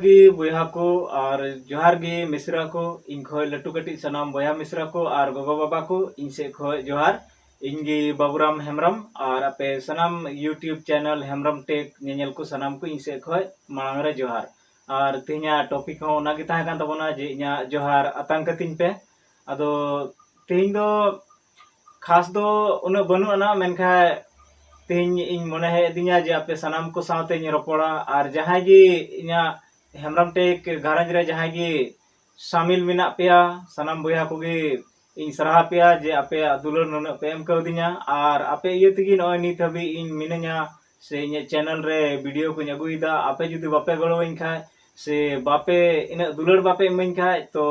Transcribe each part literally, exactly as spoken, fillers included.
ᱜᱮ ᱵᱚᱭᱦᱟ ᱠᱚ ᱟᱨ ᱡᱚᱦᱟᱨ ᱜᱮ ᱢᱤᱥᱨᱟ ᱠᱚ, ᱤᱧ ᱠᱷᱚᱡ ᱞᱟᱹᱴᱩ ᱠᱟᱹᱴᱤᱡ ᱥᱟᱱᱟᱢ ᱵᱚᱭᱦᱟ ᱢᱤᱥᱨᱟ ᱠᱚ ᱟᱨ ᱜᱚᱜᱚ ᱵᱟᱵᱟ ᱠᱚ, ᱤᱧ ᱥᱮᱫ ᱠᱷᱚᱡ ᱡᱚᱦᱟᱨ᱾ ᱤᱧ ᱜᱮ ᱵᱟᱵᱩᱨᱟᱢ ᱦᱮᱢᱵᱨᱚᱢ ᱟᱨ ᱟᱯᱮ ᱥᱟᱱᱟᱢ YouTube channel ᱦᱮᱢᱵᱨᱚᱢ Tech ᱧᱮᱧᱮᱞ ᱠᱚ ᱥᱟᱱᱟᱢ ᱠᱚ ᱤᱧ ᱥᱮᱫ ᱠᱷᱚᱡ ᱢᱟᱲᱟᱝ ᱨᱮ ᱡᱚᱦᱟᱨ᱾ ᱟᱨ ᱛᱮᱦᱮᱧᱟᱜ topic ᱦᱚᱸ ᱚᱱᱟ ᱜᱮ ᱛᱟᱦᱮᱸ ᱠᱟᱱ ᱛᱟᱵᱚᱱᱟ ᱡᱮ ᱤᱧᱟᱹᱜ ᱡᱚᱦᱟᱨ ᱟᱛᱟᱝ ᱠᱟᱹᱛᱤᱧ ᱯᱮ᱾ ᱟᱫᱚ ᱛᱮᱦᱮᱧ ᱫᱚ ᱠᱷᱟᱥ ᱫᱚ ᱩᱱᱟᱹᱜ ᱵᱟᱹᱱᱩᱜ ᱟᱱᱟ, ᱢᱮᱱᱠᱷᱟᱱ ᱛᱮᱦᱮᱧ ᱤᱧ ᱢᱚᱱᱮ ᱦᱮᱡ ᱟᱹᱫᱤᱧᱟ ᱡᱮ ᱟᱯᱮ ᱥᱟᱱᱟᱢ ᱠᱚ ᱥᱟᱶᱛᱮᱧ ᱨᱚᱯᱚᱲᱟ, ᱟᱨ ᱡᱟᱦᱟᱸᱭ ᱜᱮ ᱤᱧᱟᱹᱜ ᱦᱮᱢᱵᱨᱚᱢ Tech ᱜᱷᱟᱨᱚᱸᱡᱽ ᱨᱮ ᱡᱟᱦᱟᱸᱭ ᱜᱮ ᱥᱟᱢᱤᱞ ᱢᱮᱱᱟᱜ ᱯᱮᱭᱟ, ᱥᱟᱱᱟᱢ ᱵᱚᱭᱦᱟ ᱠᱚᱜᱮ ᱤᱧ ᱥᱟᱨᱦᱟᱣ ᱯᱮᱭᱟ ᱡᱮ ᱟᱯᱮᱭᱟᱜ ᱫᱩᱞᱟᱹᱲ ᱱᱩᱱᱟᱹᱜ ᱯᱮ ᱮᱢ ᱠᱟᱣᱫᱤᱧᱟ, ᱟᱨ ᱟᱯᱮ ᱤᱭᱟᱹ ᱛᱮᱜᱮ ᱱᱚᱜᱼᱚᱭ ᱱᱤᱛ ᱦᱟᱹᱵᱤᱡ ᱤᱧ ᱢᱤᱱᱟᱹᱧᱟ, ᱥᱮ ᱤᱧᱟᱹᱜ channel ᱨᱮ video ᱠᱚᱧ ᱟᱹᱜᱩᱭᱮᱫᱟ᱾ ᱟᱯᱮ ᱡᱩᱫᱤ ᱵᱟᱯᱮ ᱜᱚᱲᱚᱣᱟᱹᱧ ᱠᱷᱟᱡ, ᱥᱮ ᱵᱟᱯᱮ ᱤᱱᱟᱹᱜ ᱫᱩᱞᱟᱹᱲ ᱵᱟᱯᱮ ᱤᱢᱟᱹᱧ ᱠᱷᱟᱡ, ᱛᱚ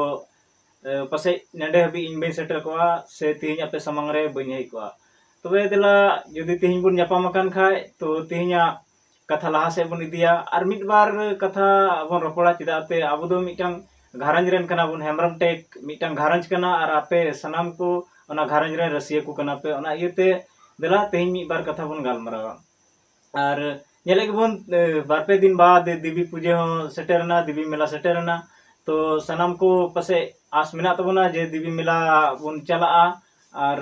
ᱮ, ᱯᱟᱥᱮᱡ ᱱᱮᱰᱮ ᱦᱟᱹᱵᱤᱡ ᱤᱧ ᱵᱟᱹᱧ ᱥᱮᱴᱮᱨ ᱠᱚᱜᱼᱟ, ᱥᱮ ᱛᱮᱦᱮᱧ ᱟᱯᱮ ᱥᱟᱢᱟᱝ ᱨᱮ ᱵᱟᱹᱧ ᱦᱮᱡ ᱠᱚᱜᱼᱟ᱾ ᱛᱚᱵᱮ ᱫᱮᱞᱟ, ᱡᱩᱫᱤ ᱛᱮᱦᱮᱧ ᱵᱚᱱ ᱧᱟᱯᱟᱢ ᱟᱠᱟᱱ ᱠᱷᱟᱡ, ᱛᱚ ᱛᱮᱦᱮᱧᱟᱜ ᱠᱟᱛᱷᱟ ᱞᱟᱦᱟ ᱥᱮᱫ ᱵᱚᱱ ᱤᱫᱤᱭᱟ, ᱟᱨ ᱢᱤᱫ ᱵᱟᱨ ᱠᱟᱛᱷᱟ ᱵᱚᱱ ᱨᱚᱯᱚᱲᱟ᱾ ᱪᱮᱫᱟᱜ ᱛᱮ ᱟᱵᱚ ᱫᱚ ᱢᱤᱫᱴᱟᱝ ᱜᱷᱟᱨᱚᱸᱡᱽ ᱨᱮᱱ ᱠᱟᱱᱟ ᱵᱚᱱ, ᱦᱮᱢᱵᱨᱚᱢ Tech ᱢᱤᱫᱴᱟᱝ ᱜᱷᱟᱨᱚᱸᱡᱽ ᱠᱟᱱᱟ, ᱟᱨ ᱟᱯᱮ ᱥᱟᱱᱟᱢ ᱠᱚ ᱚᱱᱟ ᱜᱷᱟᱨᱚᱸᱡᱽ ᱨᱮᱱ ᱨᱟᱹᱥᱤᱭᱟᱹ ᱠᱚ ᱠᱟᱱᱟ ᱯᱮ᱾ ᱚᱱᱟ ᱤᱭᱟᱹᱛᱮ ᱫᱮᱞᱟ, ᱛᱮᱦᱮᱧ ᱢᱤᱫ ᱵᱟᱨ ᱠᱟᱛᱷᱟ ᱵᱚᱱ ᱜᱟᱞᱢᱟᱨᱟᱣᱟ᱾ ᱟᱨ ᱧᱮᱞᱮᱫ ᱜᱮᱵᱚᱱ, ᱮ, ᱵᱟᱨ ᱯᱮ ᱫᱤᱱ ᱵᱟᱫ ᱫᱮᱵᱤ ᱯᱩᱡᱟᱹ ᱦᱚᱸ ᱥᱮᱴᱮᱨᱮᱱᱟ, ᱫᱮᱵᱤ ᱢᱮᱞᱟ ᱥᱮᱴᱮᱨᱮᱱᱟ᱾ ᱛᱚ ᱥᱟᱱᱟᱢ ᱠᱚ ᱯᱟᱥᱮᱡ ᱟᱸᱥ ᱢᱮᱱᱟᱜ ᱛᱟᱵᱚᱱᱟ ᱡᱮ ᱫᱮᱵᱤ ᱢᱮᱞᱟ ᱵᱚᱱ ᱪᱟᱞᱟᱜᱼᱟ᱾ ᱟᱨ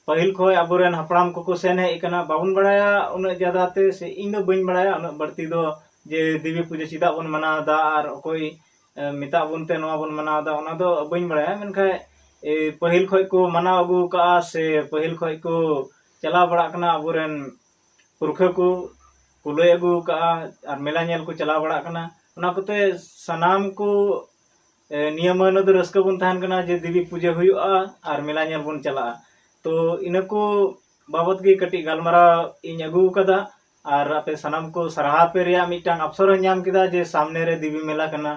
ᱯᱟᱹᱦᱤᱞ ᱠᱷᱚᱱ ᱟᱵᱚᱨᱮᱱ ᱦᱟᱯᱲᱟᱢ ᱠᱚᱠᱚ ᱥᱮᱱ ᱦᱮᱡ ᱟᱠᱟᱱᱟ, ᱵᱟᱵᱚᱱ ᱵᱟᱲᱟᱭᱟ ᱩᱱᱟᱹᱜ ᱡᱟᱫᱟ ᱛᱮ, ᱥᱮ ᱤᱧ ᱫᱚ ᱵᱟᱹᱧ ᱵᱟᱲᱟᱭᱟ ᱩᱱᱟᱹᱜ ᱵᱟᱹᱲᱛᱤ ᱫᱚ, ᱡᱮ ᱫᱮᱵᱤ ᱯᱩᱡᱟᱹ ᱪᱮᱫᱟᱜ ᱵᱚᱱ ᱢᱟᱱᱟᱣ ᱮᱫᱟ ᱟᱨ ᱚᱠᱚᱭ, ᱮ, ᱢᱮᱛᱟᱜ ᱵᱚᱱ ᱛᱮ ᱱᱚᱣᱟ ᱵᱚᱱ ᱢᱟᱱᱟᱣ ᱮᱫᱟ, ᱚᱱᱟ ᱫᱚ ᱵᱟᱹᱧ ᱵᱟᱲᱟᱭᱟ᱾ ᱢᱮᱱᱠᱷᱟᱱ, ᱮ, ᱯᱟᱹᱦᱤᱞ ᱠᱷᱚᱱ ᱠᱚ ᱢᱟᱱᱟᱣ ᱟᱹᱜᱩ ᱟᱠᱟᱫᱼᱟ ᱥᱮ ᱯᱟᱹᱦᱤᱞ ᱠᱷᱚᱱ ᱠᱚ ᱪᱟᱞᱟᱣ ᱵᱟᱲᱟᱜ ᱠᱟᱱᱟ ᱟᱵᱚᱨᱮᱱ ᱯᱩᱨᱠᱷᱟᱹ ᱠᱚ, ᱠᱚ ᱞᱟᱹᱭ ᱟᱹᱜᱩ ᱟᱠᱟᱫᱼᱟ ᱟᱨ ᱢᱮᱞᱟ ᱧᱮᱞ ᱠᱚ ᱪᱟᱞᱟᱣ ᱵᱟᱲᱟᱜ ᱠᱟᱱᱟ᱾ ᱚᱱᱟ ᱠᱚᱛᱮ ᱥᱟᱱᱟᱢ ᱠᱚ, ᱮ, ᱱᱤᱭᱟᱹ ᱢᱟᱹᱦᱱᱟᱹ ᱫᱚ ᱨᱟᱹᱥᱠᱟᱹ ᱵᱚᱱ ᱛᱟᱦᱮᱱ ᱠᱟᱱᱟ ᱡᱮ ᱫᱮᱵᱤ ᱯᱩᱡᱟᱹ ᱦᱩᱭᱩᱜᱼᱟ ᱟᱨ ᱢᱮᱞᱟ ᱧᱮᱞ ᱵᱚᱱ ᱪᱟᱞᱟᱜᱼᱟ᱾ ᱛᱚ ᱤᱱᱟᱹ ᱠᱚ ᱵᱟᱵᱚᱛ ᱜᱮ ᱠᱟᱹᱴᱤᱡ ᱜᱟᱞᱢᱟᱨᱟᱣ ᱤᱧ ᱟᱹᱜᱩ ᱟᱠᱟᱫᱟ, ᱟᱨ ᱟᱯᱮ ᱥᱟᱱᱟᱢ ᱠᱚ ᱥᱟᱨᱦᱟᱣ ᱯᱮ ᱨᱮᱭᱟᱜ ᱢᱤᱫᱴᱟᱝ ᱚᱯᱥᱚᱨ ᱦᱚᱸ ᱧᱟᱢ ᱠᱮᱫᱟ ᱡᱮ ᱥᱟᱢᱱᱮ ᱨᱮ ᱫᱮᱵᱤ ᱢᱮᱞᱟ ᱠᱟᱱᱟ᱾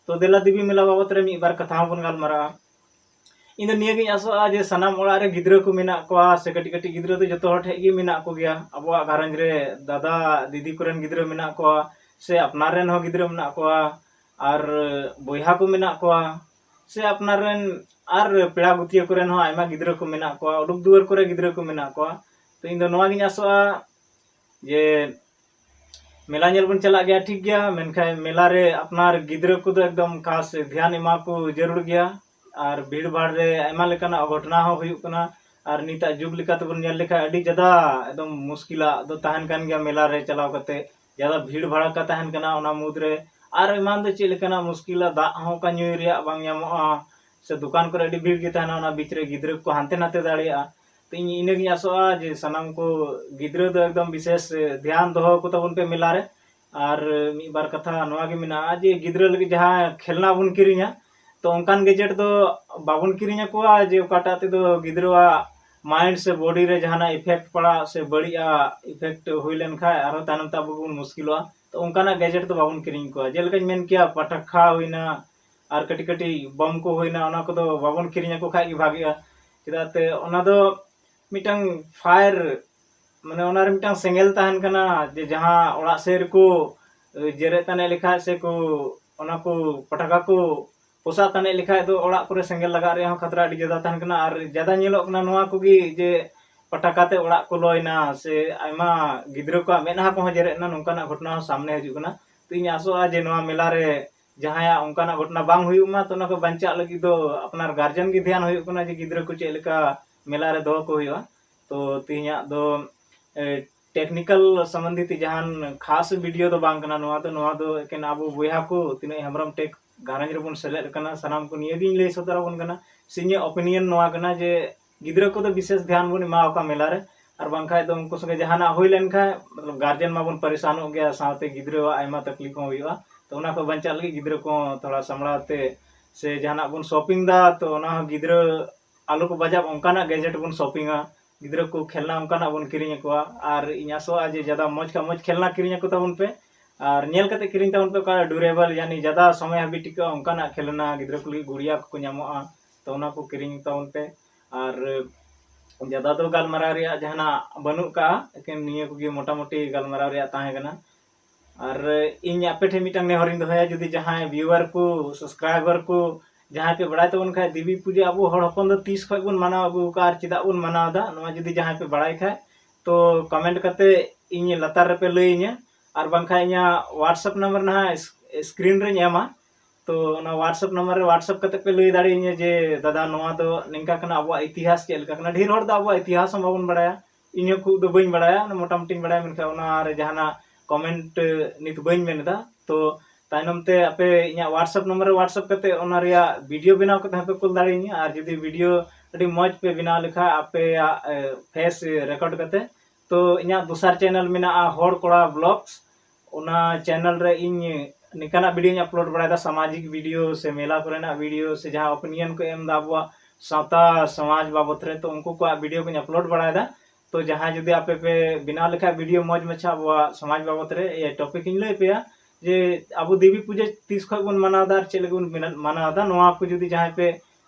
ᱛᱚ ᱫᱮᱞᱟ, ᱫᱮᱵᱤ ᱢᱮᱞᱟ ᱵᱟᱵᱚᱛ ᱨᱮ ᱢᱤᱫ ᱵᱟᱨ ᱠᱟᱛᱷᱟ ᱦᱚᱸᱵᱚᱱ ᱜᱟᱞᱢᱟᱨᱟᱜᱼᱟ᱾ ᱤᱧ ᱫᱚ ᱱᱤᱭᱟᱹᱜᱤᱧ ᱟᱥᱚᱜᱼᱟ ᱡᱮ ᱥᱟᱱᱟᱢ ᱚᱲᱟᱜ ᱨᱮ ᱜᱤᱫᱽᱨᱟᱹ ᱠᱚ ᱢᱮᱱᱟᱜ ᱠᱚᱣᱟ, ᱥᱮ ᱠᱟᱹᱴᱤᱡ ᱠᱟᱹᱴᱤᱡ ᱜᱤᱫᱽᱨᱟᱹ ᱫᱚ ᱡᱚᱛᱚ ᱦᱚᱲ ᱴᱷᱮᱱ ᱜᱮ ᱢᱮᱱᱟᱜ ᱠᱚᱜᱮᱭᱟ᱾ ᱟᱵᱚᱣᱟᱜ ᱜᱷᱟᱨᱚᱸᱡᱽ ᱨᱮ ᱫᱟᱫᱟ ᱫᱤᱫᱤ ᱠᱚᱨᱮᱱ ᱜᱤᱫᱽᱨᱟᱹ ᱢᱮᱱᱟᱜ ᱠᱚᱣᱟ, ᱥᱮ ᱟᱯᱱᱟᱨ ᱨᱮᱱ ᱦᱚᱸ ᱜᱤᱫᱽᱨᱟᱹ ᱢᱮᱱᱟᱜ ᱠᱚᱣᱟ, ᱟᱨ ᱵᱚᱭᱦᱟ ᱠᱚ ᱢᱮᱱᱟᱜ ᱠᱚᱣᱟ, ᱥᱮ ᱟᱯᱱᱟᱨ ᱨᱮᱱ ᱟᱨ ᱯᱮᱲᱟ ᱜᱩᱛᱤᱭᱟᱹ ᱠᱚᱨᱮᱱ ᱦᱚᱸ ᱟᱭᱢᱟ ᱜᱤᱫᱽᱨᱟᱹ ᱠᱚ ᱢᱮᱱᱟᱜ ᱠᱚᱣᱟ, ᱩᱰᱩᱠ ᱫᱩᱣᱟᱹᱨ ᱠᱚᱨᱮ ᱜᱤᱫᱽᱨᱟᱹ ᱠᱚ ᱢᱮᱱᱟᱜ ᱠᱚᱣᱟ᱾ ᱛᱚ ᱤᱧ ᱫᱚ ᱱᱚᱣᱟᱜᱤᱧ ᱟᱥᱚᱜᱼᱟ ᱡᱮ ᱢᱮᱞᱟ ᱧᱮᱞ ᱵᱚᱱ ᱪᱟᱞᱟᱜ ᱜᱮᱭᱟ, ᱴᱷᱤᱠ ᱜᱮᱭᱟ, ᱢᱮᱱᱠᱷᱟᱱ ᱢᱮᱞᱟ ᱨᱮ ᱟᱯᱱᱟᱨ ᱜᱤᱫᱽᱨᱟᱹ ᱠᱚᱫᱚ ᱮᱠᱫᱚᱢ ᱠᱷᱟᱥ ᱫᱷᱮᱭᱟᱱ ᱮᱢᱟ ᱠᱚ ᱡᱟᱹᱨᱩᱲ ᱜᱮᱭᱟ᱾ ᱟᱨ ᱵᱷᱤᱲ ᱵᱷᱟᱲ ᱨᱮ ᱟᱭᱢᱟ ᱞᱮᱠᱟᱱᱟᱜ ᱜᱷᱚᱴᱚᱱᱟ ᱦᱚᱸ ᱦᱩᱭᱩᱜ ᱠᱟᱱᱟ᱾ ᱟᱨ ᱱᱤᱛᱟᱜ ᱡᱩᱜᱽ ᱞᱮᱠᱟ ᱛᱮᱵᱚᱱ ᱧᱮᱞ ᱞᱮᱠᱷᱟᱱ ᱟᱹᱰᱤ ᱡᱟᱫᱟ ᱮᱠᱫᱚᱢ ᱢᱩᱥᱠᱤᱞᱟᱜ ᱫᱚ ᱛᱟᱦᱮᱱ ᱠᱟᱱ ᱜᱮᱭᱟ ᱢᱮᱞᱟ ᱨᱮ ᱪᱟᱞᱟᱣ ᱠᱟᱛᱮ᱾ ᱡᱟᱫᱟ ᱵᱷᱤᱲ ᱵᱷᱟᱲᱟᱠᱟ ᱛᱟᱦᱮᱱ ᱠᱟᱱᱟ, ᱚᱱᱟ ᱢᱩᱫᱽ ᱨᱮ ᱟᱨ ᱮᱢᱟᱱ ᱫᱚ ᱪᱮᱫ ᱞᱮᱠᱟᱱᱟᱜ ᱢᱩᱥᱠᱤᱞᱟ, ᱫᱟᱜ ᱦᱚᱸ ᱚᱱᱠᱟ ᱧᱩᱭ ᱨᱮᱭᱟᱜ ᱵᱟᱝ ᱧᱟᱢᱚᱜᱼᱟ, ᱥᱮ ᱫᱚᱠᱟᱱ ᱠᱚᱨᱮ ᱟᱹᱰᱤ ᱵᱷᱤᱲ ᱜᱮ ᱛᱟᱦᱮᱱᱟ, ᱚᱱᱟ ᱵᱤᱪ ᱨᱮ ᱜᱤᱫᱽᱨᱟᱹ ᱠᱚ ᱦᱟᱱᱛᱮ ᱱᱟᱛᱮ ᱫᱟᱲᱮᱭᱟᱜᱼᱟ᱾ ᱛᱚ ᱤᱧ ᱤᱱᱟᱹᱜᱤᱧ ᱟᱥᱚᱜᱼᱟ ᱡᱮ ᱥᱟᱱᱟᱢ ᱠᱚ ᱜᱤᱫᱽᱨᱟᱹ ᱫᱚ ᱮᱠᱫᱚᱢ ᱵᱤᱥᱮᱥ ᱫᱷᱮᱭᱟᱱ ᱫᱚᱦᱚ ᱟᱠᱚ ᱛᱟᱵᱚᱱ ᱯᱮ ᱢᱮᱞᱟ ᱨᱮ᱾ ᱟᱨ ᱢᱤᱫ ᱵᱟᱨ ᱠᱟᱛᱷᱟ ᱱᱚᱣᱟ ᱜᱮ ᱢᱮᱱᱟᱜᱼᱟ ᱡᱮ ᱜᱤᱫᱽᱨᱟᱹ ᱞᱟᱹᱜᱤᱫ ᱡᱟᱦᱟᱸ ᱠᱷᱮᱞᱱᱟ ᱵᱚᱱ ᱠᱤᱨᱤᱧᱟ, ᱛᱚ ᱚᱱᱠᱟᱱ ᱜᱮᱡᱮᱴ ᱫᱚ ᱵᱟᱵᱚᱱ ᱠᱤᱨᱤᱧ ᱟᱠᱚᱣᱟ ᱡᱮ ᱚᱠᱟᱴᱟᱜ ᱛᱮᱫᱚ ᱜᱤᱫᱽᱨᱟᱹᱣᱟᱜ ᱢᱟᱭᱤᱱᱰ ᱥᱮ ᱵᱚᱰᱤ ᱨᱮ ᱡᱟᱦᱟᱱᱟᱜ ᱤᱯᱷᱮᱠᱴ ᱯᱟᱲᱟᱜ ᱥᱮ ᱵᱟᱹᱲᱤᱡ ᱤᱯᱷᱮᱠᱴ ᱦᱩᱭ ᱞᱮᱱᱠᱷᱟᱱ ᱟᱨᱦᱚᱸ ᱛᱟᱭᱱᱚᱢ ᱛᱮ ᱟᱵᱚ ᱵᱚᱱ ᱢᱩᱥᱠᱤᱞᱚᱜᱼᱟ᱾ ᱛᱚ ᱚᱱᱠᱟᱱᱟᱜ ᱜᱮᱡᱮᱴ ᱫᱚ ᱵᱟᱵᱚᱱ ᱠᱤᱨᱤᱧ ᱟᱠᱚᱣᱟ᱾ ᱡᱮᱞᱮᱠᱟᱧ ᱢᱮᱱ ᱠᱮᱭᱟ, ᱯᱟᱴᱟᱠᱷᱟ ᱦᱩᱭᱱᱟ, ᱟᱨ ᱠᱟᱹᱴᱤᱡ ᱠᱟᱹᱴᱤᱡ ᱵᱚᱢ ᱠᱚ ᱦᱩᱭᱱᱟ, ᱚᱱᱟ ᱠᱚᱫᱚ ᱵᱟᱵᱚᱱ ᱠᱤᱨᱤᱧ ᱟᱠᱚ ᱠᱷᱟᱡ ᱜᱮ ᱵᱷᱟᱜᱮᱜᱼᱟ᱾ ᱪᱮᱫᱟᱜ ᱛᱮ ᱚᱱᱟ ᱫᱚ ᱢᱤᱫᱴᱟᱝ ᱯᱷᱟᱭᱟᱨ, ᱢᱟᱱᱮ ᱚᱱᱟᱨᱮ ᱢᱤᱫᱴᱟᱝ ᱥᱮᱸᱜᱮᱞ ᱛᱟᱦᱮᱱ ᱠᱟᱱᱟ, ᱡᱮ ᱡᱟᱦᱟᱸ ᱚᱲᱟᱜ ᱥᱮᱫ ᱨᱮᱠᱚ ᱡᱮᱨᱮᱫ ᱛᱟᱱᱮᱡ ᱞᱮᱠᱷᱟᱡ ᱥᱮ ᱠᱚ ᱚᱱᱟ ᱠᱚ ᱯᱟᱴᱟᱠᱟ ᱠᱚ ᱯᱚᱥᱟᱜ ᱛᱟᱱᱮᱡ ᱞᱮᱠᱷᱟᱡ ᱫᱚ ᱚᱲᱟᱜ ᱠᱚᱨᱮ ᱥᱮᱸᱜᱮᱞ ᱞᱟᱜᱟᱜ ᱨᱮᱭᱟᱜ ᱦᱚᱸ ᱠᱷᱟᱛᱨᱟ ᱟᱹᱰᱤ ᱡᱟᱫᱟ ᱛᱟᱦᱮᱱ ᱠᱟᱱᱟ᱾ ᱟᱨ ᱡᱟᱫᱟ ᱧᱮᱞᱚᱜ ᱠᱟᱱᱟ ᱱᱚᱣᱟ ᱠᱚᱜᱮ, ᱡᱮ ᱯᱟᱴᱟᱠᱟ ᱛᱮ ᱚᱲᱟᱜ ᱠᱚ ᱞᱚᱭᱮᱱᱟ ᱥᱮ ᱟᱭᱢᱟ ᱜᱤᱫᱽᱨᱟᱹ ᱠᱚᱣᱟᱜ ᱢᱮᱫᱦᱟ ᱠᱚᱦᱚᱸ ᱡᱮᱨᱮᱫ ᱮᱱᱟ, ᱱᱚᱝᱠᱟᱱᱟᱜ ᱜᱷᱚᱴᱚᱱᱟ ᱦᱚᱸ ᱥᱟᱢᱱᱮ ᱦᱤᱡᱩᱜ ᱠᱟᱱᱟ᱾ ᱛᱚ ᱤᱧ ᱟᱥᱚᱜᱼᱟ ᱡᱮ ᱱᱚᱣᱟ ᱢᱮᱞᱟ ᱨᱮ ᱡᱟᱦᱟᱸᱭᱟᱜ ᱚᱱᱠᱟᱱᱟᱜ ᱜᱷᱚᱴᱚᱱᱟ ᱵᱟᱝ ᱦᱩᱭᱩᱜ ᱢᱟ, ᱛᱚ ᱚᱱᱟ ᱠᱚ ᱵᱟᱧᱪᱟᱜ ᱞᱟᱹᱜᱤᱫ ᱫᱚ ᱟᱯᱱᱟᱨ ᱜᱟᱨᱡᱮᱱ ᱜᱮ ᱫᱷᱮᱭᱟᱱ ᱦᱩᱭᱩᱜ ᱠᱟᱱᱟ ᱡᱮ ᱜᱤᱫᱽᱨᱟᱹ ᱠᱚ ᱪᱮᱫ ᱞᱮᱠᱟ ᱢᱮᱞᱟ ᱨᱮ ᱫᱚᱦᱚ ᱠᱚ ᱦᱩᱭᱩᱜᱼᱟ᱾ ᱛᱚ ᱛᱮᱦᱮᱧᱟᱜ ᱫᱚ ᱴᱮᱠᱱᱤᱠᱮᱞ ᱥᱚᱢᱵᱚᱱᱫᱷᱤᱛ ᱡᱟᱦᱟᱱ ᱠᱷᱟᱥ ᱵᱷᱤᱰᱤᱭᱳ ᱫᱚ ᱵᱟᱝ ᱠᱟᱱᱟ ᱱᱚᱣᱟ ᱫᱚ᱾ ᱱᱚᱣᱟ ᱫᱚ ᱮᱠᱮᱱ ᱟᱵᱚ ᱵᱚᱭᱦᱟ ᱠᱚ ᱛᱤᱱᱟᱹᱜ ᱦᱮᱢᱵᱨᱚᱢ ᱴᱮᱠ ᱜᱷᱟᱨᱚᱸᱡᱽ ᱨᱮᱵᱚᱱ ᱥᱮᱞᱮᱫ ᱟᱠᱟᱱᱟ, ᱥᱟᱱᱟᱢ ᱠᱚ ᱱᱤᱭᱟᱹᱜᱤᱧ ᱞᱟᱹᱭ ᱥᱚᱫᱚᱨ ᱟᱵᱚᱱ ᱠᱟᱱᱟ᱾ ᱥᱮ ᱤᱧᱟᱹᱜ ᱚᱯᱤᱱᱤᱭᱚᱱ ᱱᱚᱣᱟ ᱠᱟᱱᱟ ᱡᱮ ᱜᱤᱫᱽᱨᱟᱹ ᱠᱚᱫᱚ ᱵᱤᱥᱮᱥ ᱫᱷᱮᱭᱟᱱ ᱵᱚᱱ ᱮᱢᱟ ᱟᱠᱚᱣᱟ ᱢᱮᱞᱟ ᱨᱮ, ᱟᱨ ᱵᱟᱝᱠᱷᱟᱡ ᱫᱚ ᱩᱱᱠᱩ ᱥᱚᱸᱜᱮ ᱡᱟᱦᱟᱱᱟᱜ ᱦᱩᱭ ᱞᱮᱱᱠᱷᱟᱡ ᱢᱚᱛᱞᱚᱵ ᱜᱟᱨᱡᱮᱱ ᱢᱟᱵᱚᱱ ᱯᱟᱨᱤᱥᱟᱱᱚᱜ ᱜᱮᱭᱟ, ᱥᱟᱶᱛᱮ ᱜᱤᱫᱽᱨᱟᱹᱣᱟᱜ ᱟᱭᱢᱟ ᱛᱟᱠᱞᱤᱯ ᱦᱚᱸ ᱦᱩᱭᱩᱜᱼᱟ᱾ ᱛᱚ ᱚᱱᱟ ᱠᱷᱚᱱ ᱵᱟᱧᱪᱟᱜ ᱞᱟᱹᱜᱤᱫ ᱜᱤᱫᱽᱨᱟᱹ ᱠᱚᱦᱚᱸ ᱛᱷᱚᱲᱟ ᱥᱟᱢᱵᱲᱟᱣ ᱛᱮ ᱥᱮ ᱡᱟᱦᱟᱱᱟᱜ ᱵᱚᱱ ᱥᱚᱯᱤᱝ ᱫᱟ, ᱛᱚ ᱚᱱᱟ ᱦᱚᱸ ᱜᱤᱫᱽᱨᱟᱹ ᱟᱞᱚ ᱠᱚ ᱵᱟᱡᱟᱜ ᱚᱱᱠᱟᱱᱟᱜ ᱜᱮᱡᱮᱴ ᱵᱚᱱ ᱥᱚᱯᱤᱝᱟ, ᱜᱤᱫᱽᱨᱟᱹ ᱠᱚ ᱠᱷᱮᱞᱱᱟ ᱚᱱᱠᱟᱱᱟᱜ ᱵᱚᱱ ᱠᱤᱨᱤᱧ ᱟᱠᱚᱣᱟ᱾ ᱟᱨ ᱤᱧ ᱟᱥᱚᱜᱼᱟ ᱡᱮ ᱡᱟᱫᱟ ᱢᱚᱡᱽ ᱠᱷᱚᱱ ᱢᱚᱡᱽ ᱠᱷᱮᱞᱱᱟ ᱠᱤᱨᱤᱧ ᱟᱠᱚ ᱛᱟᱵᱚᱱ ᱯᱮ, ᱟᱨ ᱧᱮᱞ ᱠᱟᱛᱮ ᱠᱤᱨᱤᱧ ᱛᱟᱵᱚᱱ ᱯᱮ, ᱚᱠᱟ ᱰᱩᱨᱮᱵᱚᱞ ᱭᱟᱱᱤ ᱡᱟᱫᱟ ᱥᱚᱢᱚᱭ ᱦᱟᱹᱵᱤᱡ ᱴᱤᱠᱟᱹᱜᱼᱟ ᱚᱱᱠᱟᱱᱟᱜ ᱠᱷᱮᱞᱱᱟ, ᱜᱤᱫᱽᱨᱟᱹ ᱠᱚ ᱞᱟᱹᱜᱤᱫ ᱜᱩᱲᱤᱭᱟ ᱠᱚᱠᱚ ᱧᱟᱢᱚᱜᱼᱟ, ᱛᱚ ᱚᱱᱟ ᱠᱚ ᱠᱤᱨᱤᱧ ᱛᱟᱵᱚᱱ ᱯᱮ᱾ ᱟᱨ ᱡᱟᱫᱟ ᱫᱚ ᱜᱟᱞᱢᱟᱨᱟᱣ ᱨᱮᱭᱟᱜ ᱡᱟᱦᱟᱱᱟᱜ ᱵᱟᱹᱱᱩᱜ ᱠᱟᱜᱼᱟ, ᱮᱠᱮᱱ ᱱᱤᱭᱟᱹ ᱠᱚᱜᱮ ᱢᱚᱴᱟᱢᱩᱴᱤ ᱜᱟᱞᱢᱟᱨᱟᱣ ᱨᱮᱭᱟᱜ ᱛᱟᱦᱮᱸ ᱠᱟᱱᱟ᱾ ᱟᱨ ᱤᱧ ᱟᱯᱮ ᱴᱷᱮᱱ ᱢᱤᱫᱴᱟᱝ ᱱᱮᱦᱚᱨᱤᱧ ᱫᱚᱦᱚᱭᱟ, ᱡᱩᱫᱤ ᱡᱟᱦᱟᱸᱭ ᱵᱷᱤᱭᱩᱣᱟᱨ ᱠᱚ, ᱥᱟᱵᱥᱠᱨᱟᱭᱵᱟᱨ ᱠᱚ ᱡᱟᱦᱟᱸᱭ ᱯᱮ ᱵᱟᱲᱟᱭ ᱛᱟᱵᱚᱱ ᱠᱷᱟᱡ, ᱫᱮᱵᱤ ᱯᱩᱡᱟᱹ ᱟᱵᱚ ᱦᱚᱲ ᱦᱚᱯᱚᱱ ᱫᱚ ᱛᱤᱥ ᱠᱷᱚᱡ ᱵᱚᱱ ᱢᱟᱱᱟᱣ ᱟᱹᱜᱩ ᱟᱠᱟᱫᱼᱟ ᱟᱨ ᱪᱮᱫᱟᱜ ᱵᱚᱱ ᱢᱟᱱᱟᱣ ᱮᱫᱟ, ᱱᱚᱣᱟ ᱡᱩᱫᱤ ᱡᱟᱦᱟᱸᱭ ᱯᱮ ᱵᱟᱲᱟᱭ ᱠᱷᱟᱡ, ᱛᱚ ᱠᱚᱢᱮᱱᱴ ᱠᱟᱛᱮ ᱤᱧ ᱞᱟᱛᱟᱨ ᱨᱮᱯᱮ ᱞᱟᱹᱭᱟᱹᱧᱟ᱾ ᱟᱨ ᱵᱟᱝᱠᱷᱟᱱ ᱤᱧᱟᱹᱜ WhatsApp ᱱᱟᱢᱵᱟᱨ ᱱᱟᱦᱟᱜ screen ᱨᱮᱧ ᱮᱢᱟ᱾ ᱛᱚ ᱚᱱᱟ WhatsApp ᱱᱟᱢᱵᱟᱨ ᱨᱮ WhatsApp ᱠᱟᱛᱮ ᱯᱮ ᱞᱟᱹᱭ ᱫᱟᱲᱮᱭᱟᱹᱧᱟ ᱡᱮ, "ᱫᱟᱫᱟ, ᱱᱚᱣᱟ ᱫᱚ ᱱᱤᱝᱠᱟ ᱠᱟᱱᱟ, ᱟᱵᱚᱣᱟᱜ ᱤᱛᱤᱦᱟᱥ ᱪᱮᱫ ᱞᱮᱠᱟ ᱠᱟᱱᱟ?" ᱰᱷᱮᱨ ᱦᱚᱲ ᱫᱚ ᱟᱵᱚᱣᱟᱜ ᱤᱛᱤᱦᱟᱥ ᱦᱚᱸ ᱵᱟᱵᱚᱱ ᱵᱟᱲᱟᱭᱟ᱾ ᱤᱧ ᱦᱚᱸ ᱠᱷᱩᱵ ᱫᱚ ᱵᱟᱹᱧ ᱵᱟᱲᱟᱭᱟ, ᱢᱚᱴᱟᱢᱩᱴᱤᱧ ᱵᱟᱲᱟᱭᱟ, ᱢᱮᱱᱠᱷᱟᱱ ᱚᱱᱟ ᱨᱮ ᱡᱟᱦᱟᱱᱟᱜ comment ᱱᱤᱛ ᱵᱟᱹᱧ ᱢᱮᱱ ᱮᱫᱟ᱾ ᱛᱚ ᱛᱟᱭᱱᱚᱢ ᱛᱮ ᱟᱯᱮ ᱤᱧᱟᱹᱜ WhatsApp ᱱᱟᱢᱵᱟᱨ ᱨᱮ WhatsApp ᱠᱟᱛᱮ ᱚᱱᱟ ᱨᱮᱭᱟᱜ video ᱵᱮᱱᱟᱣ ᱠᱟᱛᱮ ᱦᱚᱸᱯᱮ ᱠᱩᱞ ᱫᱟᱲᱮᱭᱟᱹᱧᱟ᱾ ᱟᱨ ᱡᱩᱫᱤ video ᱟᱹᱰᱤ ᱢᱚᱡᱽ ᱯᱮ ᱵᱮᱱᱟᱣ ᱞᱮᱠᱷᱟᱱ ᱟᱯᱮᱭᱟᱜ, ᱮ, face record ᱠᱟᱛᱮ, ᱛᱚ ᱤᱧᱟᱹᱜ ᱫᱚᱥᱟᱨ channel ᱢᱮᱱᱟᱜᱼᱟ ᱦᱚᱲ ᱠᱚᱲᱟ Vlogs᱾ ᱚᱱᱟ channel ᱨᱮ ᱤᱧ ᱱᱤᱝᱠᱟᱱᱟᱜ videoᱧ upload ᱵᱟᱲᱟᱭᱮᱫᱟ, ᱥᱟᱢᱟᱡᱤᱠ video ᱥᱮ ᱢᱮᱞᱟ ᱠᱚᱨᱮᱱᱟᱜ video ᱥᱮ ᱡᱟᱦᱟᱸ opinion ᱠᱚ ᱮᱢ ᱮᱫᱟ ᱟᱵᱚᱣᱟᱜ ᱥᱟᱶᱛᱟ ᱥᱚᱢᱟᱡᱽ ᱵᱟᱵᱚᱛ ᱨᱮ, ᱛᱚ ᱩᱱᱠᱩ ᱠᱚᱣᱟᱜ video ᱠᱚᱧ upload ᱵᱟᱲᱟᱭᱮᱫᱟ᱾ ᱛᱚ ᱡᱟᱦᱟᱸᱭ ᱡᱩᱫᱤ ᱟᱯᱮ ᱯᱮ ᱵᱮᱱᱟᱣ ᱞᱮᱠᱷᱟᱡ video ᱢᱚᱡᱽ ᱢᱟᱪᱷᱟ ᱟᱵᱚᱣᱟᱜ ᱥᱚᱢᱟᱡᱽ ᱵᱟᱵᱚᱛ ᱨᱮ, ᱮ, topic ᱤᱧ ᱞᱟᱹᱭ ᱟᱯᱮᱭᱟ ᱡᱮ ᱟᱵᱚ ᱫᱮᱵᱤ ᱯᱩᱡᱟᱹ ᱛᱤᱥ ᱠᱷᱚᱡ ᱵᱚᱱ ᱢᱟᱱᱟᱣ ᱮᱫᱟ ᱟᱨ ᱪᱮᱫ ᱞᱟᱹᱜᱤᱫ ᱵᱚᱱ ᱵᱮᱱᱟ-, ᱢᱟᱱᱟᱣ ᱮᱫᱟ, ᱱᱚᱣᱟ ᱠᱚ ᱡᱩᱫᱤ ᱡᱟᱦᱟᱸᱭ ᱯᱮ,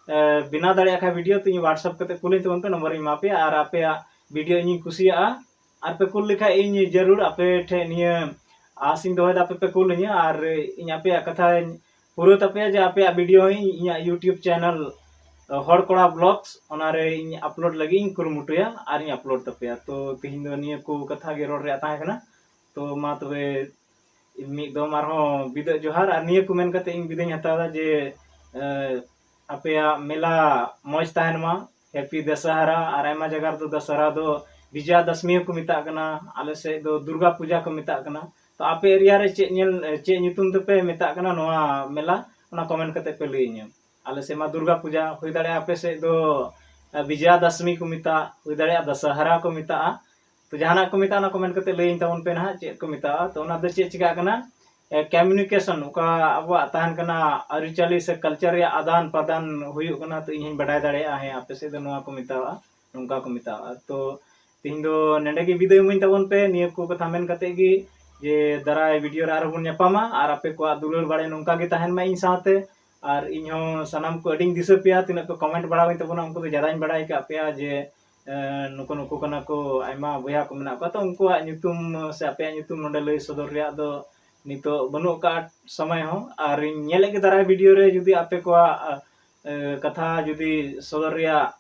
ᱮ, ᱵᱮᱱᱟᱣ ᱫᱟᱲᱮᱭᱟᱜ ᱠᱷᱟᱡ video, ᱛᱚ ᱤᱧ WhatsApp ᱠᱟᱛᱮ ᱠᱩᱞᱤᱧ ᱛᱟᱵᱚᱱ ᱯᱮ, ᱱᱚᱢᱵᱚᱨ ᱤᱧ ᱮᱢᱟ ᱯᱮᱭᱟ᱾ ᱟᱨ ᱟᱯᱮᱭᱟᱜ video ᱤᱧᱤᱧ ᱠᱩᱥᱤᱭᱟᱜᱼᱟ, ᱟᱨ ᱯᱮ ᱠᱩᱞ ᱞᱮᱠᱷᱟᱡ ᱤᱧ ᱡᱟᱹᱨᱩᱲ ᱟᱯᱮ ᱴᱷᱮᱡ ᱱᱤᱭᱟᱹ ᱟᱥ ᱤᱧ ᱫᱚᱦᱚᱭᱮᱫᱟ, ᱟᱯᱮ ᱯᱮ ᱠᱩᱞ ᱤᱧᱟ ᱟᱨ ᱤᱧ ᱟᱯᱮᱭᱟᱜ ᱠᱟᱛᱷᱟᱧ ᱯᱩᱨᱟᱹᱣ ᱛᱟᱯᱮᱭᱟ ᱡᱮ ᱟᱯᱮᱭᱟᱜ video ᱦᱚᱸ ᱤᱧ ᱤᱧᱟᱹᱜ YouTube channel, ᱦᱚᱲ ᱠᱚᱲᱟ Vlogs, ᱚᱱᱟᱨᱮ ᱤᱧ upload ᱞᱟᱹᱜᱤᱫ ᱤᱧ ᱠᱩᱨᱩᱢᱩᱴᱩᱭᱟ ᱟᱨ ᱤᱧ upload ᱛᱟᱯᱮᱭᱟ᱾ ᱛᱚ ᱛᱮᱦᱮᱧ ᱫᱚ ᱱᱤᱭᱟᱹ ᱠᱚ ᱠᱟᱛᱷᱟ ᱜᱮ ᱨᱚᱲ ᱨᱮᱭᱟᱜ ᱛᱟᱦᱮᱸ ᱠᱟᱱᱟ᱾ ᱛᱚ ᱢᱟ ᱛᱚᱵᱮ ᱢᱤᱫ ᱫᱚᱢ ᱟᱨᱦᱚᱸ ᱵᱤᱫᱟᱹᱜ ᱡᱚᱦᱟᱨ, ᱟᱨ ᱱᱤᱭᱟᱹ ᱠᱚ ᱢᱮᱱ ᱠᱟᱛᱮ ᱤᱧ ᱵᱤᱫᱟᱹᱧ ᱦᱟᱛᱟᱣ ᱮᱫᱟ ᱡᱮ, ᱮ, ᱟᱯᱮᱭᱟᱜ ᱢᱮᱞᱟ ᱢᱚᱡᱽ ᱛᱟᱦᱮᱱ ᱢᱟ᱾ Happy ᱫᱟᱥᱟᱦᱟᱨᱟ, ᱟᱨ ᱟᱭᱢᱟ ᱡᱟᱭᱜᱟ ᱨᱮᱫᱚ ᱫᱟᱥᱟᱦᱟᱨᱟ ᱫᱚ ᱵᱤᱡᱚᱭᱟ ᱫᱚᱥᱢᱤ ᱦᱚᱸᱠᱚ ᱢᱮᱛᱟᱜ ᱠᱟᱱᱟ, ᱟᱞᱮ ᱥᱮᱫ ᱫᱚ ᱫᱩᱨᱜᱟ ᱯᱩᱡᱟ ᱠᱚ ᱢᱮᱛᱟᱜ ᱠᱟᱱᱟ᱾ ᱛᱚ ᱟᱯᱮ area ᱨᱮ ᱪᱮᱫ ᱧᱮᱞ, ᱪᱮᱫ ᱧᱩᱛᱩᱢ ᱛᱮᱯᱮ ᱢᱮᱛᱟᱜ ᱠᱟᱱᱟ ᱱᱚᱣᱟ ᱢᱮᱞᱟ, ᱚᱱᱟ comment ᱠᱟᱛᱮ ᱯᱮ ᱞᱟᱹᱭ ᱤᱧᱟᱹ᱾ ᱟᱞᱮ ᱥᱮᱫ ᱢᱟ ᱫᱩᱨᱜᱟ ᱯᱩᱡᱟ ᱦᱩᱭ ᱫᱟᱲᱮᱭᱟᱜᱼᱟ, ᱟᱯᱮ ᱥᱮᱫ ᱫᱚ, ᱮ, ᱵᱤᱡᱚᱭᱟ ᱫᱚᱥᱢᱤ ᱠᱚ ᱢᱮᱛᱟᱜᱼᱟ, ᱦᱩᱭ ᱫᱟᱲᱮᱭᱟᱜᱼᱟ ᱫᱟᱥᱟᱦᱟᱨᱟ ᱠᱚ ᱢᱮᱛᱟᱜᱼᱟ᱾ ᱛᱚ ᱡᱟᱦᱟᱱᱟᱜ ᱠᱚ ᱢᱮᱛᱟᱜᱼᱟ, ᱚᱱᱟ comment ᱠᱟᱛᱮ ᱞᱟᱹᱭᱟᱹᱧ ᱛᱟᱵᱚᱱ ᱯᱮ ᱱᱟᱦᱟᱜ ᱪᱮᱫ ᱠᱚ ᱢᱮᱛᱟᱜᱼᱟ᱾ ᱛᱚ ᱚᱱᱟ ᱫᱚ ᱪᱮᱫ ᱪᱤᱠᱟᱹᱜ ᱠᱟᱱᱟ, ᱮ, communication, ᱚᱠᱟ ᱟᱵᱚᱣᱟᱜ ᱛᱟᱦᱮᱱ ᱠᱟᱱᱟ ᱟᱹᱨᱤᱪᱟᱹᱞᱤ ᱥᱮ culture ᱨᱮᱭᱟᱜ ᱟᱫᱟᱱ ᱯᱨᱚᱫᱟᱱ ᱦᱩᱭᱩᱜ ᱠᱟᱱᱟ, ᱛᱚ ᱤᱧ ᱦᱚᱧ ᱵᱟᱰᱟᱭ ᱫᱟᱲᱮᱭᱟᱜᱼᱟ, ᱦᱮᱸ, ᱟᱯᱮ ᱥᱮᱫ ᱫᱚ ᱱᱚᱣᱟ ᱠᱚ ᱢᱮᱛᱟᱣᱟᱜᱼᱟ, ᱱᱚᱝᱠᱟ ᱠᱚ ᱢᱮᱛᱟᱣᱟᱜᱼᱟ᱾ ᱛᱚ ᱛᱮᱦᱮᱧ ᱫᱚ ᱱᱚᱰᱮ ᱜᱮ ᱵᱤᱫᱟᱹᱭ ᱤᱢᱟᱹᱧ ᱛᱟᱵᱚᱱ ᱯᱮ, ᱱᱤᱭᱟᱹ ᱠᱚ ᱠᱟᱛᱷᱟ ᱢᱮᱱ ᱠᱟᱛᱮ ᱜᱮ ᱡᱮ ᱫᱟᱨᱟᱭ video ᱨᱮ ᱟᱨᱦᱚᱸ ᱵᱚᱱ ᱧᱟᱯᱟᱢᱟ, ᱟᱨ ᱟᱯᱮ ᱠᱚᱣᱟᱜ ᱫᱩᱞᱟᱹᱲ ᱵᱟᱲᱮ ᱱᱚᱝᱠᱟ ᱜᱮ ᱛᱟᱦᱮᱱ ᱢᱟ ᱤᱧ ᱥᱟᱶᱛᱮ᱾ ᱟᱨ ᱤᱧ ᱦᱚᱸ ᱥᱟᱱᱟᱢ ᱠᱚ ᱟᱹᱰᱤᱧ ᱫᱤᱥᱟᱹ ᱯᱮᱭᱟ, ᱛᱤᱱᱟᱹᱜ ᱯᱮ comment ᱵᱟᱲᱟᱣᱟᱹᱧ ᱛᱟᱵᱚᱱᱟ, ᱩᱱᱠᱩ ᱫᱚ ᱡᱟᱫᱟᱧ ᱵᱟᱲᱟᱭ ᱠᱟᱜ ᱯᱮᱭᱟ ᱡᱮ, ᱮ, ᱱᱩᱠᱩ ᱱᱩᱠᱩ ᱠᱟᱱᱟ ᱠᱚ, ᱟᱭᱢᱟ ᱵᱚᱭᱦᱟ ᱠᱚ ᱢᱮᱱᱟᱜ ᱠᱚᱣᱟ, ᱛᱚ ᱩᱱᱠᱩᱣᱟᱜ ᱧᱩᱛᱩᱢ ᱥᱮ ᱟᱯᱮᱭᱟᱜ ᱧᱩᱛᱩᱢ ᱱᱚᱰᱮ ᱞᱟᱹᱭ ᱥᱚᱫᱚᱨ ᱨᱮᱭᱟᱜ ᱫᱚ ᱱᱤᱛᱚᱜ ᱵᱟᱹᱱᱩᱜ ᱟᱠᱟᱫ ᱥᱚᱢᱚᱭ ᱦᱚᱸ᱾ ᱟᱨᱤᱧ ᱧᱮᱞᱮᱫ ᱜᱮ ᱫᱟᱨᱟᱭ video ᱨᱮ ᱡᱩᱫᱤ ᱟᱯᱮ ᱠᱚᱣᱟᱜ, ᱮ, ᱠᱟᱛᱷᱟ ᱡᱩᱫᱤ ᱥᱚᱫᱚᱨ ᱨᱮᱭᱟᱜ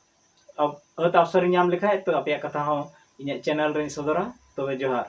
ᱟᱯ-, ᱟᱹᱛ ᱟᱯᱥᱚᱨ ᱤᱧ ᱧᱟᱢ ᱞᱮᱠᱷᱟᱡ, ᱛᱚ ᱟᱯᱮᱭᱟᱜ ᱠᱟᱛᱷᱟ ᱦᱚᱸ ᱤᱧᱟᱹᱜ channel ᱨᱮᱧ ᱥᱚᱫᱚᱨᱟ᱾ ᱛᱚᱵᱮ ᱡᱚᱦᱟᱨ᱾